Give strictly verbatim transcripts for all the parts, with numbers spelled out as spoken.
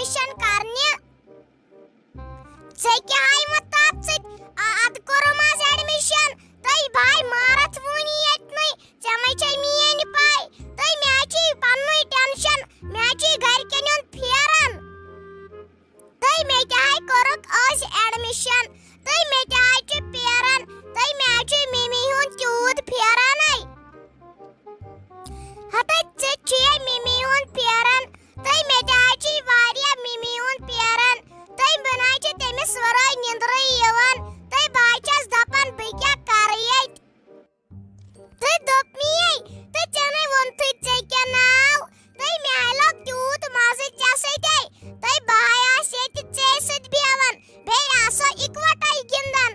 Admission کرنہِ۔ ژےٚ کیٛاہ آیہِ وۄنۍ تتھ سۭتۍ؟ آ، ادٕ کوٚرُم از ایڈمِشن۔ تہٕ بہٕ ہاے مارتھ وُنہِ ییٚتنٕے۔ ژےٚ ما چھے میٛٲنۍ پاے؟ تہٕ مےٚ ہا چھُے پننُے ٹینشن، مےٚ ہا چھُے گرِکٮ۪ن ہُنٛد پھیران۔ تہٕ مےٚ تہِ ہاے کوٚرُکھ أزۍ ایڈمِشن۔ تہٕ مےٚ تہِ ہاے چھُ پھیران۔ تہٕ مےٚ ہاے چھُے مِمی ہُنٛد تیوٗت پھیرانٕے۔ ہتے ژےٚ چھُے مِمی ہُنٛد پھیران۔ تہٕ مےٚ تہِ ہاے چھُے واریاہ مِمی ہُنٛد پھیران۔ تہٕ بہٕ نہ حظ چھِ تٔمِس ورٲے نِندرٕے یِوان۔ تہٕ بہٕ حظ چھَس دَپان، بہٕ کیٛاہ کَرٕ ییٚتہِ؟ تہٕ دوٚپ مے، تہٕ ژےٚ نے ووٚنتھٕے ژےٚ کیٛاہ ناو؟ تہٕ مےٚ ہاے لوٚگ تیوٗت مَزٕ ژےٚ سۭتۍ۔ تہٕ بہٕ ہاے آسہٕ ییٚتہِ ژےٚ سۭتۍ بیٚہوان، بیٚیہِ آسو اِکوَٹَے گِنٛدان۔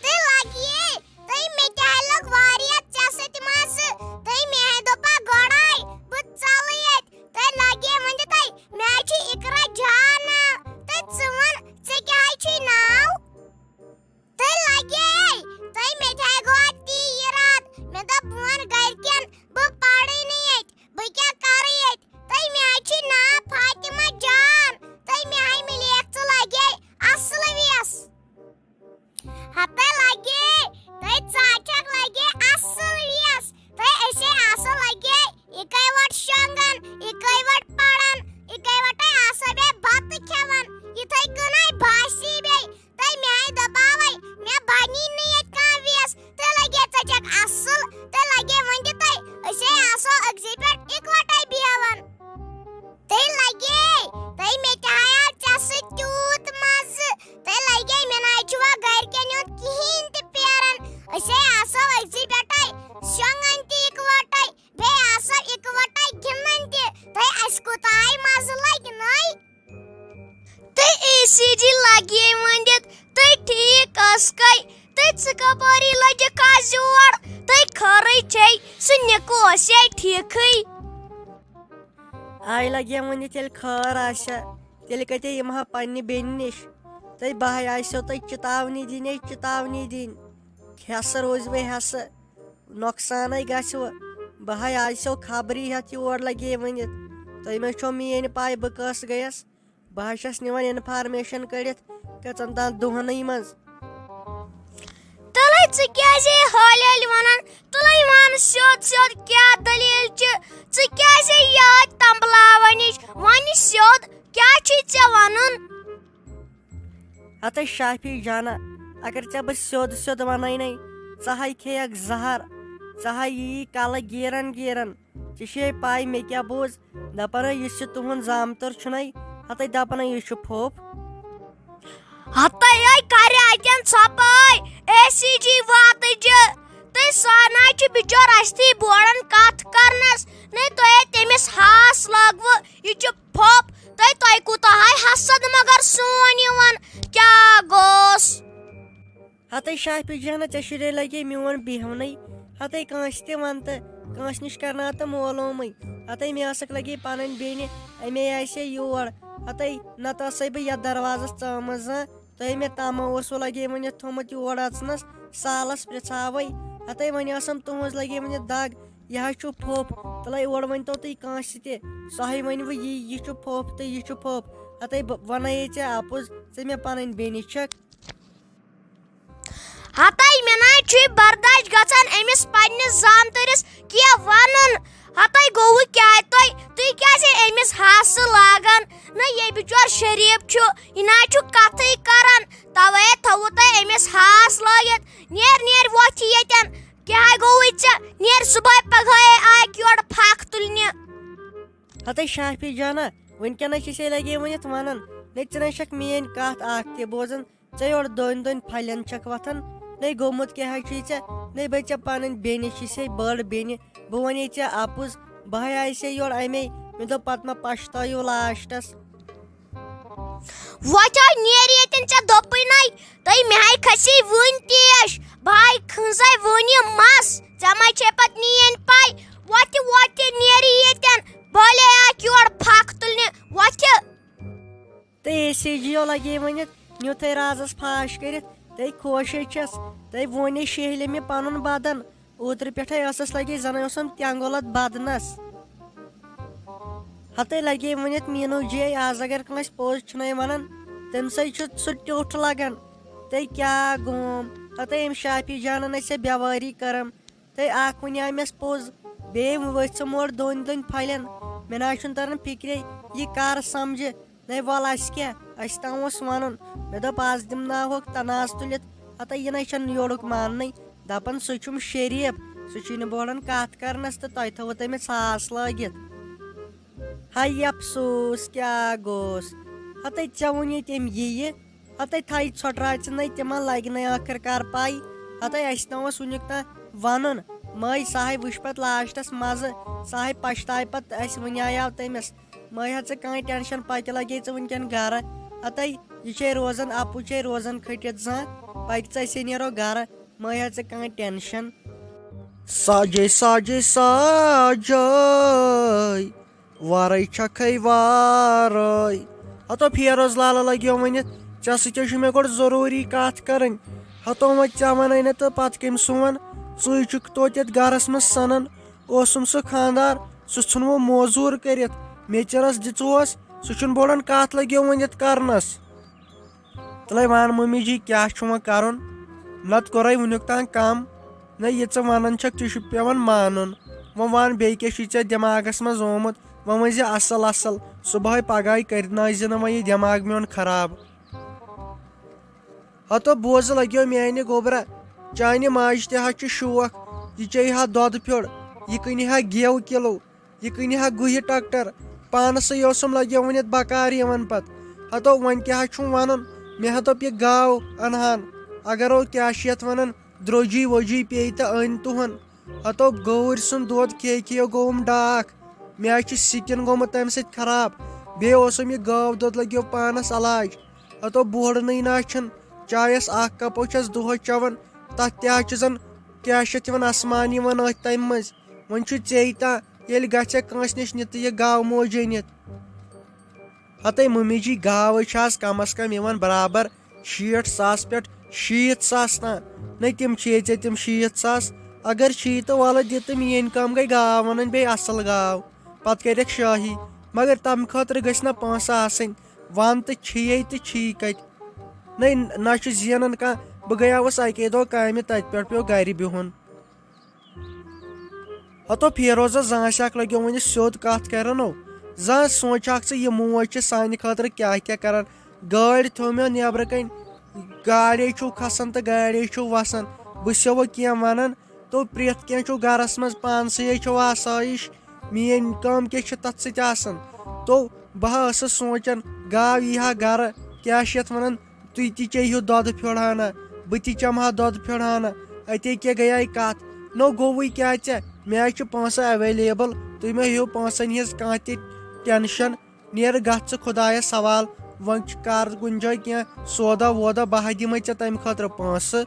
تہٕ لگے، تہٕ مےٚ تہِ ہاے لوٚگ واریاہ ژےٚ سۭتۍ مَزٕ۔ تہٕ مےٚ ہاے دوٚپا گۄڈَے، بہٕ ژَلہٕ ییٚتہِ۔ تہٕ لگے وۄنۍ تہٕ مےٚ ہاے چھُ اِقرا جان ناو۔ تہٕ ژٕ وَن، ژےٚ کیٛاہ ہاے چھُے ناو؟ تہٕ لگے، تہٕ مےٚ تہِ ہاے گوٚو اَتھ تی اِراد۔ مےٚ دوٚپ، بہٕ وَنہٕ گرِکٮ۪ن، بہٕ پَرٕے نہٕ ییٚتہِ، بہٕ کیٛاہ کَرٕ ییٚتہِ؟ تہٕ مےٚ ہاے چھُے ناو فاطمہ جان۔ تہٕ مےٚ ہاے مِلیکھ ژٕ لگے اَصٕل ویس۔ ہتے لگے، تہٕ ژٕ چھکھ لگے اصل ویس۔ تہٕ أسے آسو لگے اِکے وٹ شۄنگان، اِکے وٹ پران، اِکے وٹے آسو بیٚیہِ بتہٕ کھٮ۪وان۔ یِتھے کٔنۍ باسی بیٚیہِ۔ تہٕ مےٚ آے دپاوے، مےٚ بنی نہٕ ییٚتہِ کانٛہہ ویس۔ تہٕ لگے ژٕ چھکھ اصل، تہٕ لگے وۄنۍ تہِ تۄہہِ۔ أسے آسو أکسٕے پٮ۪ٹھ اِکوٹے بیہوان۔ تہٕ لگے، تہٕ مےٚ تہِ آیاو ژےٚ سۭتۍ تیوٗت مزٕ۔ تہٕ لگے، مےٚ نہ حظ چھُ وۄنۍ گرِکٮ۪ن ہُنٛد کِہیٖنۍ تہِ پھیران۔ أسۍ ہے آسو أکسٕے پٮ۪ٹھے شۄنٛگان تہِ اِکوٹے، بیٚیہِ آسو اِکوٹے گِنٛدان تہِ۔ تہٕ اَسہِ کوٗتاہ آے مزٕ لگہِ نَے۔ تہٕ اے سی جی لگے ؤنِتھ، تہٕ ٹھیٖک ٲسکھے۔ تہٕ ژٕ کپٲری لٔجِکھ آز یور؟ تہٕ خٲرٕے چھے، سُہ نِکہٕ اوسے ٹھیٖکھٕے۔ آے لگے وۄنۍ تیٚلہِ خٲر آسہِ ہا، تیٚلہِ کتے یِمہٕ ہا پننہِ بیٚنہِ نِش۔ تہٕ بہٕ ہاے آسیو تۄہہِ چِتاونی دِنۍ، ہے چِتاونی دِنۍ۔ ہٮ۪سہٕ روزوٕ ہٮ۪سہٕ، نۄقصانَے گژھِوٕ۔ بہٕ ہاے آسیو خبری ہٮ۪تھ یور لگے ؤنِتھ۔ تُہۍ ما چھو میٲنۍ پاے بہٕ کٔس گٔیَس؟ بہٕ ہا چھَس نِوان information کٔڑِتھ کٔژَن تام دۄہنٕے منٛز۔ تُلے ژٕ کیٛازِ حٲلۍ حٲلۍ وَنان؟ تُلے وَن سیوٚد سیوٚد کیٛاہ دٔلیٖل چھِ؟ ژٕ کیٛازِ یاد تَمبلاوانٕچ؟ وَنہِ سیوٚد کیٛاہ چھُے ژےٚ وَنُن؟ ہتے شافی جانہ، اگر ژےٚ بہٕ سیوٚد سیوٚد وَنَے نے، ژٕ ہاے کھیٚیَکھ زَہر، ژٕ ہاے یی کَلہٕ گیٖرَن گیٖرَن۔ ژےٚ چھے پاے مےٚ کیٛاہ بوٗز؟ دَپان ہے، یُس یہِ تُہُنٛد زامتُر چھُنَے، ہَتَے دَپان ہے، یہِ چھُ پھوٚپھ۔ ہَتَے ہے کَرِ اَتٮ۪ن ژھۄپہٕ، اے سی جی واتٕجہِ۔ تہٕ سُہ نَے چھُ بِچور اَسہِ تھی بوران کَتھ کَرنَس۔ نَے تۄہے تٔمِس ہاس لٲگوٕ، یہِ چھُ پھوٚپھ۔ تہٕ تۄہہِ کوٗتاہ ہے حسد مگر سون یِوان، کیٛاہ گوٚژھ؟ ہتے شافی جانہ، ژےٚ شُرے لگے میون بیہونٕے۔ ہتے کٲنٛسہِ تہِ وَن تہٕ کٲنٛسہِ نِش کرناو تہٕ معلومٕے۔ ہتے مےٚ ٲسٕکھ لگے پنٕنۍ بیٚنہِ، اَمے آسہِ ہے یور۔ ہتے نتہٕ ٲسے بہٕ یتھ دروازس ژامٕژ زانٛہہ۔ تۄہہِ مےٚ تامہ اوسوٕ لگے ؤنِتھ تھوٚمُت یور اژنس، سالس پرژھاوے۔ ہتے وۄنۍ ٲسٕم تُہنٛز لگے ؤنِتھ دگ، یہِ حظ چھُ پھوٚپھ۔ تلے اورٕ ؤنۍتو تُہۍ کٲنٛسہِ تہِ، سُہ ہے ؤنِوٕ یی، یہِ چھُ پھوٚپھ تہٕ یہِ چھُ پھوٚپھ۔ ہتے بہٕ ونے ژےٚ اپُز، ژٕ مےٚ پنٕنۍ بیٚنہِ چھکھ۔ ہتے مےٚ نہ چھُے برداش گژھان أمِس پننِس زامتٕرِس کینٛہہ ونُن۔ ہتے گوٚوٕ کیٛاہ تۄہہِ؟ تُہۍ کیٛازِ أمِس ہاسہٕ لاگان؟ نہ، یے بِچور شریٖف چھُ، یہِ نہ چھُ کتھٕے کران، توے تھوٚوٕ تۄہہِ أمِس ہاس لٲگِتھ۔ نیر، نیر، وۄتھ ییٚتٮ۪ن۔ کیٛاہ گوٚوُے ژےٚ؟ نیر صُبحٲے پگہٲے آکھ یورٕ پھکھ تُلنہِ۔ ہتے شافی جانہ، وٕنکٮ۪نس چھِ ژےٚ لگے ؤنِتھ ونان، نہ ژٕ نہ چھکھ میٲنۍ کتھ اکھ تہِ بوزان۔ ژےٚ یورٕ دٔنۍ دٔنۍ پھلٮ۪ن چھکھ وۄتھان۔ نے گوٚمُت کیٛاہ حظ چھُے ژےٚ؟ نے بے ژےٚ پنٕنۍ بیٚنہِ چھِ سے بٔڑ بیٚنہِ۔ بہٕ ونے ژےٚ اپُز، بہٕ ہے آیہِ سے یورٕ امے۔ مےٚ دوٚپ پتہٕ ما پشتٲیِو لاسٹس۔ وۄتھ آو نیر ییٚتٮ۪ن، ژےٚ دوٚپُے نَے۔ تہٕ مےٚ ہاے کھسی وٕنۍ تیش، بہٕ ہاے کھنٛزے وٕنہِ مس۔ ژےٚ ما چھے پتہٕ میٲنۍ پاے؟ وۄتھِ، وۄتھِ، نیرِ ییٚتٮ۪ن۔ بہٕ ہلے آکھ یورٕ پھکھ تُلنہِ۔ وۄتھِ۔ تہٕ اے سی جی یو لگے ؤنِتھ، نیوٗتھے رازس پھاش کٔرِتھ۔ تہٕ خۄشے چھس، تہٕ وۄنۍ شیہلہِ مےٚ پنُن بدن۔ اوترٕ پٮ۪ٹھے ٲسٕس لگے، زن اوسُم تینگُل اتھ بدنس۔ ہتے لگے ؤنِتھ مینو جی، آز اگر کٲنٛسہِ پوٚز چھُنَے وَنان، تٔمۍ سٕے چھُ سُہ ٹیوٚٹھ لگان۔ تہٕ کیٛاہ گوم؟ ہتے أمۍ شافی جانن اَسہِ بیوٲری کٔرٕم۔ تہٕ اکھ وَنیٛاو مےٚ پوٚز، بیٚیہِ ؤژھٕم اورٕ دۄن دۄن پھلٮ۪ن۔ مےٚ نہ حظ چھُنہٕ تران فِکرے، یہِ کر سمجھِ۔ نَے وَل اَسہِ کیٛاہ؟ اَسہِ تام اوس وَنُن۔ مےٚ دوٚپ، از دِمناوہوکھ تناز تُلِتھ۔ ہتے یہِ نَے چھَنہٕ یورُک ماننٕے۔ دَپان، سُہ چھُم شریٖف، سُہ چھُے نہٕ بوڑَن کَتھ کَرنَس تہٕ تۄہہِ تھٲووُ تٔمِس ساس لٲگِتھ۔ ہاے افسوس، کیٛاہ گوٚوس؟ ہتے ژےٚ ووٚن ییٚتہِ أمۍ یِیہِ۔ ہتے تھایہِ ژھۄٹراوِ ژٕ نَے، تِمن لگہِ نَے ٲخٕر کار پَے۔ ہتے اَسہِ تام اوس وٕنیُک تام وَنُن۔ مٲے ساہے وٕچھ پتہٕ لاسٹس مزٕ، ساہے پچھتاوِ پتہٕ اَسہِ وٕنیٛاو تٔمِس۔ مٲے ہا ژٕ کانٛہہ ٹینشن، پتہٕ لگے ژٕ وٕنکٮ۪ن گرٕ۔ ہتے یہِ چھے روزان، اپُز چھے روزان کھٔٹِتھ زانٛہہ، پتہٕ ژٕ أسے نیرو گرٕ۔ مٲے ہا ژٕ کانٛہہ ٹینشن۔ ساجے، ساجے، ساجے، وارے چھکھے وارے۔ ہتو فیروز لالا لگیو ؤنِتھ، ژےٚ سۭتۍ چھُ مےٚ گۄڈٕ ضروٗری کتھ کرٕنۍ۔ ہتو وۄنۍ ژےٚ ونے نہٕ تہٕ پتہٕ کٔمۍ سُہ وَن؟ ژٕے چھُکھ توتہِ یتھ گرس منٛز سنان۔ اوسُم سُہ خاندار، سُہ ژھُنوو موزوٗر کٔرِتھ، میٚژرس دِژوس، سُہ چھُنہٕ بوڑان کتھ لگیو ؤنِتھ کرنس۔ تلے وَن مٔمی جی، کیٛاہ چھُ وۄنۍ کَرُن؟ نَتہٕ کوٚرے وٕنیُک تام کَم۔ نہ، یہِ ژٕ وَنان چھَکھ، تہِ چھُ پٮ۪وان مانُن۔ وۄنۍ وَن، بیٚیہِ کیٛاہ چھُے ژےٚ دٮ۪ماغَس منٛز آمُت؟ وۄنۍ ؤنۍ زِ اَصٕل اَصٕل، صُبحٲے پَگہٕے کٔرِنٲیزِ نہٕ وۄنۍ یہِ دٮ۪ماغ میون خراب۔ ہتو بوزٕ لَگیو میٛانہِ گوٚبرا، چانہِ ماجہِ تہِ حظ چھُ شوق، یہِ چیٚیہِ ہا دۄدٕ پھیوٚر، یہِ کٕنہِ ہا گٮ۪و کِلوٗ۔ یہِ کٕنہِ ہا گُہہِ ٹریکٹر، پانسٕے اوسُم لگیو ؤنِتھ بکار یِوان پتہٕ۔ ہتو وۄنۍ کیٛاہ چھُم ونُن؟ مےٚ ہا دوٚپ یہِ گاو انہان، اگر او کیٛاہ چھِ یتھ ونان، درٛوجی ووجی پیٚیہِ تہٕ أنۍ تُہن۔ ہتو گوٗرۍ سُنٛد دۄد کھے کھے گوٚوُم ڈاکھ، مےٚ حظ چھُ سِکِن گوٚمُت تمہِ سۭتۍ خراب۔ بیٚیہِ اوسُم یہِ گٲو دۄد لگیو پانس علاج۔ ہتو بوڑنٕے نہ چھُنہٕ، چایس اکھ کپو چھس دۄہے چٮ۪وان، تتھ تہِ حظ چھُ زن کیٛاہ چھِ یتھ یِوان آسمان یِوان أتھۍ تمہِ منٛز۔ وۄنۍ چھُ ژے تام، ییٚلہِ گژھِ کٲنٛسہِ نِش نہِ تہٕ یہِ گاو موج أنِتھ۔ ہتے مٔمی جی، گاو چھِ آز کم از کم یِوان برابر شیٹھ ساس پٮ۪ٹھ شیٖتھ ساس تام۔ نہ تِم چھِ ژےٚ تِم شیٖتھ ساس؟ اگر چھی تہٕ وَلہٕ دِ تہٕ میٛٲنۍ کٲم گٔے گاو اَنٕنۍ بیٚیہِ اَصٕل گاو۔ پتہٕ کَرٮ۪کھ شٲہی۔ مگر تَمہِ خٲطرٕ گٔژھۍ نہ پونٛسہٕ آسٕنۍ۔ وَن تہٕ چھِیے تہٕ چھی کَتہِ؟ نہ، نہ چھُ زینان کانٛہہ۔ بہٕ گٔیاوُس اَکے دۄہ کامہِ، تَتہِ پٮ۪ٹھ پیوٚو گرِ بِہُن۔ ہتو فیروزس زانٛہہ سیٚکھ لگیو وۄنۍ سیوٚد کتھ کرنو۔ زانٛہہ سونٛچہکھ ژٕ یہِ موج چھِ سانہِ خٲطرٕ کیٛاہ کیٛاہ کران۔ گٲڑۍ تھٲو مےٚ نیبرٕ کنۍ، گاڑے چھُو کھسان تہٕ گاڑے چھُو وسان۔ بہٕ چھُسو وۄنۍ کینٛہہ ونان، تو پرٛٮ۪تھ کینٛہہ چھُو گرس منٛز پانسٕے چھو آسٲیِش۔ میٲنۍ کٲم کیٛاہ چھِ تتھ سۭتۍ آسان؟ تو بہٕ ہا ٲسٕس سونٛچان، گاو یی ہا گرٕ، کیٛاہ چھِ یتھ ونان، تُہۍ تہِ چیٚیِو دۄدٕ پھیوٚر ہنا، بہٕ تہِ چَمہٕ ہا دۄدٕ پھیوٚر ہنا۔ اَتے کیٛاہ گٔیے کَتھ؟ نو گوٚوُے کیٛاہ ژےٚ؟ مےٚ حظ چھِ پونٛسہٕ available، تُہۍ مہ ہیٚیِو پونٛسَن ہِنٛز کانٛہہ تہِ tension۔ نیرٕ گژھ ژٕ خۄدایَس حوال، وۄنۍ چھِ کَر کُنہِ جایہِ کینٛہہ سودا وودا، بہٕ ہا دِمَے ژےٚ تَمہِ خٲطرٕ پونٛسہٕ۔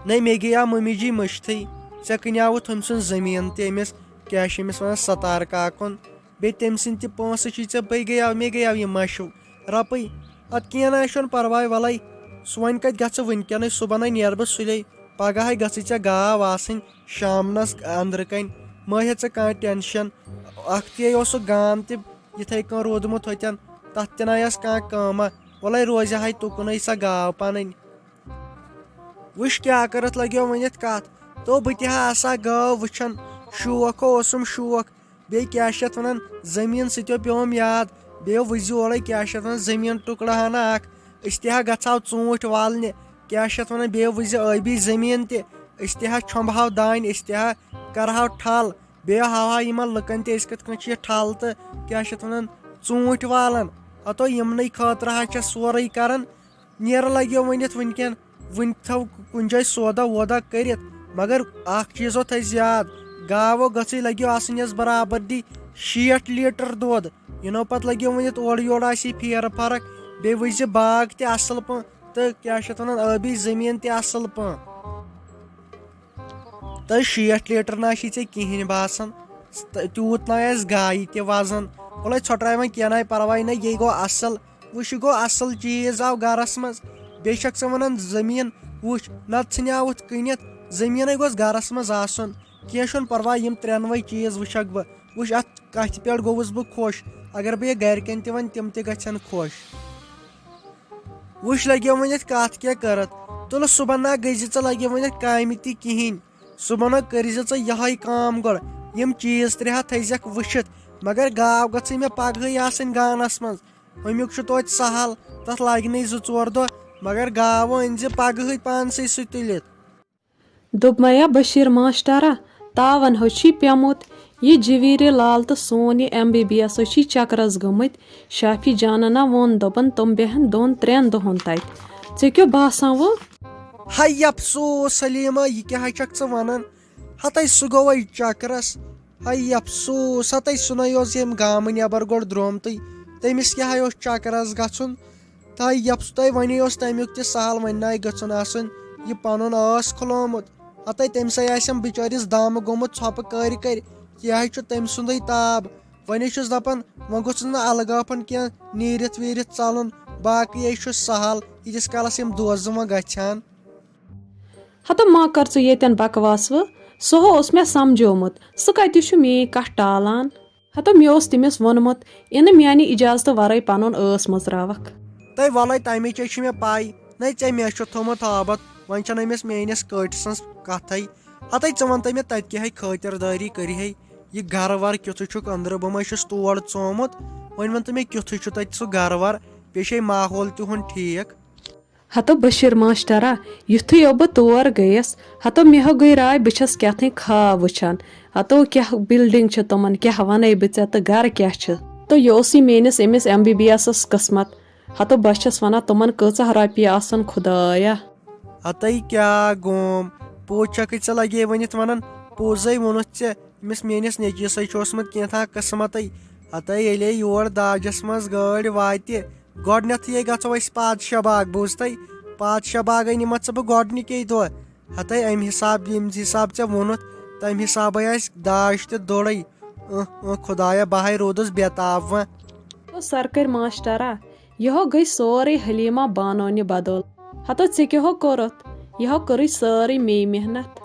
نَے، مےٚ گٔیاو مٔمی جی مٔشتھٕے، ژےٚ کٕنیاوُتھ تٔمۍ سُنٛد زٔمیٖن تہِ أمِس، کیٛاہ چھِ أمِس وَنان، ستار کاکُن۔ بیٚیہِ تٔمۍ سٕنٛدۍ تہِ پونٛسہٕ چھِ ژےٚ، بیٚیہِ گٔیاو، مےٚ گٔیاو یہِ مَشُو۔ رۄپٕے، اَدٕ کینٛہہ نہ حظ چھُنہٕ پَرواے، وَلَے، سُہ وۄنۍ کَتہِ گژھٕ وٕنکٮ۪نٕے، صُبحَنَے نیرٕ بہٕ سُلے، پَگہَے گٔژھٕے ژےٚ گاو آسٕنۍ شامنَس أنٛدرٕ کَنۍ، مہ ہےٚ ژٕ کانٛہہ tension۔ اَکھتُے اوسُکھ گام تہِ یِتھَے کٔنۍ روٗدمُت ہوٚتٮ۪ن، تَتھ تہِ نہ ٲس کانٛہہ کٲمہ، وَلَے روزِ ہَے تُکنُے سۄ گاو پَنٕنۍ۔ وٕچھ کیٛاہ کٔرِتھ لَگیو ؤنِتھ کَتھ، تو بہٕ تہِ ہا آسہٕ ہا گٲو وٕچھان، شوق ہو اوسُم شوق، بیٚیہِ کیٛاہ چھِ اَتھ وَنان، زٔمیٖن سۭتۍ پیوٚم یاد، بیٚیہِ وٕچھزِ اورَے کیٛاہ چھِ اَتھ وَنان، زٔمیٖن ٹُکڑٕ ہنا اَکھ، أسۍ تہِ ہا گژھٕ ہاو ژوٗنٛٹھۍ والنہِ، کیٛاہ چھِ اَتھ وَنان، بیٚیہِ وٕچھزِ ٲبی زٔمیٖن تہِ، أسۍ تہِ ہا چھۄمبہٕ ہاو دانہِ، أسۍ تہِ ہا کَرٕ ہاو ٹھَل، بیٚیہِ ہاوہا یِمن لُکن تہِ أسۍ کِتھ کٔنۍ چھِ یہِ ٹھل تہٕ کیٛاہ چھِ اَتھ وَنان، ژوٗنٛٹھۍ والان۔ ہتو یِمنٕے خٲطرٕ ہا چھِ سورُے کران۔ نیرٕ لگیو ؤنِتھ وٕنکٮ۪ن، وٕنہِ تھاو کُنہِ جایہِ سودا وودا کٔرِتھ۔ مگر اکھ چیٖزو تھٲیزِ یاد، گاوو گٔژھٕے لگیو آسٕنۍ یۄس برابردی شیٹھ لیٹر دۄد۔ یِنو پتہٕ لگیو ؤنِتھ اورٕ یورٕ آسہِ یہِ پھیرٕ فرق، بیٚیہِ وٕچھزِ باغ تہِ اصل پٲٹھۍ تہٕ کیٛاہ چھِ اَتھ وَنان، ٲبی زٔمیٖن تہِ اصل پٲٹھۍ۔ تہٕ شیٹھ لیٹر نہ چھُے ژےٚ کِہینۍ باسان، تہٕ تیوٗت نہ آسہِ گایہِ تہِ وزن۔ وَلَے ژھۄٹراے وۄنۍ، کینٛہہ نہ پرواے نہ، یے گوٚو اصل۔ وٕچھ، یہِ گوٚو اصل چیٖز آو گرس منٛز۔ بیٚیہِ چھکھ ژٕ وَنان زٔمیٖن وٕچھ، نتہٕ ژھٕنیاوُتھ کٕنِتھ، زٔمیٖنَے گوٚژھ گَرَس منٛز آسُن۔ کینٛہہ چھُنہٕ پَرواے، یِم ترٛٮ۪نوَے چیٖز وٕچھَکھ بہٕ۔ وٕچھ، اَتھ کَتھِ پٮ۪ٹھ گوٚوُس بہٕ خۄش۔ اگر بہٕ یہِ گَرِکٮ۪ن تہِ وَنہٕ، تِم تہِ گژھن خۄش۔ وٕچھ، لَگیو وۄنۍ اَتھ کَتھ کیٛاہ کٔرٕتھ۔ تُلہٕ صُبحن نا گٔژھۍ زِ ژٕ، لَگیو وۄنۍ اَتھ کامہِ تہِ کِہیٖنۍ۔ صُبحن نا کٔرۍ زِ ژٕ یِہوٚے کام گۄڈٕ۔ یِم چیٖز ترٛےٚ ہَتھ تھٲیزٮ۪کھ وٕچھِتھ۔ مگر گاو گٔژھٕے مےٚ پَگہٕے آسٕنۍ گانَس منٛز۔ ہُمیُک چھُ توتہِ سہل، تَتھ لَگہِ نَے زٕ ژور دۄہ، مگر گاوٕ أنۍ زِ پَگہٕٕے پانسٕے سۭتۍ تُلِتھ۔ دوٚپمَیا بشیٖر ماشٹرا، تاوَن ہو چھی پیوٚمُت۔ یہِ جویٖرِ لال تہٕ سون یہِ ایم بی بی ایس ہو چھی چکرس گٔمٕتۍ۔ شافی جاننا ووٚن، دوٚپُن، تِم بیٚہن دۄن ترٛٮ۪ن دۄہن تَتہِ۔ ژےٚ کیٛاہ باسان وۄنۍ؟ ہَے افسوس سلیمہ، یہِ کیٛاہ حظ چھَکھ ژٕ وَنان؟ ہَتَے سُہ گوٚوَے چکرس۔ ہَے افسوس، ہَتَے سُہ نَے اوس ییٚمہِ گامہٕ نٮ۪بر گۄڈٕ درٛامتٕے۔ تٔمِس کیٛاہ ہَے اوس چکرس گژھُن؟ تہٕ یَپھ تۄہہِ وَنے اوس تَمیُک تہِ سہل، وۄنۍ نہ گٔژھُن آسُن یہِ پَنُن ٲس کھُلومُت۔ ہَتَے تٔمۍ سٕے آسٮ۪م بِچٲرِس دَم گوٚمُت ژھۄپہٕ کٔرۍ کٔرۍ۔ یہِ حظ چھُ تٔمۍ سُنٛدُے تاب۔ وۄنۍ حظ چھُس دَپان، وۄنۍ گوٚژھُس نہٕ الگٲپن کینٛہہ نیٖرِتھ ویٖرِتھ ژَلُن۔ باقٕے حظ چھُس سہل، ییٖتِس کالَس یِم دوس زٕ وۄنۍ گژھِ ہن۔ ہتہٕ ما کر ژٕ ییٚتٮ۪ن بکواس وٕ؟ سُہ ہو اوس مےٚ سمجھومُت۔ سُہ کتہِ چھُ میٛٲنۍ کتھ ٹالان؟ ہتہٕ مےٚ اوس تٔمِس ووٚنمُت، اِنہٕ میٛانہِ اجازتہٕ ورٲے پنُن ٲس مٔژراوکھ۔ تہٕ وَلَے تَمِچ ہے چھِ مےٚ پَے۔ نَے ژےٚ مےٚ چھُ تھوٚمُت آبَت، وۄنۍ چھَنہٕ أمِس میٛٲنِس کٲٹھۍ سٕنٛز کَتھَے۔ ہَتَے ژٕ وَن تہٕ مےٚ، تَتہِ کیٛاہ ہے خٲطِردٲری کٔرِہے؟ یہِ گَرٕ وَر کیُتھُے چھُکھ أنٛدرٕ؟ بہٕ ما چھُس تور ژومُت؟ وۄنۍ وَن تہٕ مےٚ، کیُتھُے چھُ تَتہِ سُہ گَرٕ وَر؟ بیٚیہِ چھے ماحول تِہُنٛد ٹھیٖک۔ ہتو بشیر ماشٹرا، یُتھُے یو بہٕ تور گٔیَس، ہتو مےٚ ہو گٔے راے بہٕ چھَس کیٛاہ تھانۍ خواب وٕچھان۔ ہتو کیٛاہ building چھِ تِمَن، کیٛاہ وَنَے بہٕ ژےٚ، تہٕ گَرٕ کیٛاہ چھِ؟ تہٕ یہِ اوسُے میٛٲنِس أمِس ایم بی بی ایسَس قٕسمت۔ ہتو بہٕ چھَس وَنان تِمَن کۭژاہ رۄپیہِ آسَن خۄدایا۔ ہتَے کیٛاہ گوم، پوٚز چھَکھٕے ژےٚ لَگے ؤنِتھ وَنان، پوٚزَے ووٚنُتھ ژےٚ، أمِس میٛٲنِس نیٚچوِسَے چھُ اوسمُت کینٛہہ تام قٕسمَتٕے۔ ہتَے ییٚلے یور داجَس منٛز گٲڑۍ واتہِ، گۄڈٕنیتھٕے گژھو أسۍ پادشاہ باغ، بوٗزتھٕے؟ پادشاہ باغے نِمتھ ژٕ بہٕ گۄڈٕنِکے دۄہ۔ ہتَے امہِ حساب، ییٚمہِ حساب ژےٚ ووٚنُتھ، تمہِ حسابے آسہِ داج تہِ دوٚرے۔ اۭں، اۭں، خدایا، بہٕ ہاے روٗدُس بے تاب وۄنۍ۔ او سرکٲرۍ ماشٹرا، یہو گٔے سورُے حلیمہ بانونہِ بدل۔ ہتو ژےٚ کیٛاہ ہو کوٚرُتھ؟ یہو کٔرٕے سٲرٕے مے محنت۔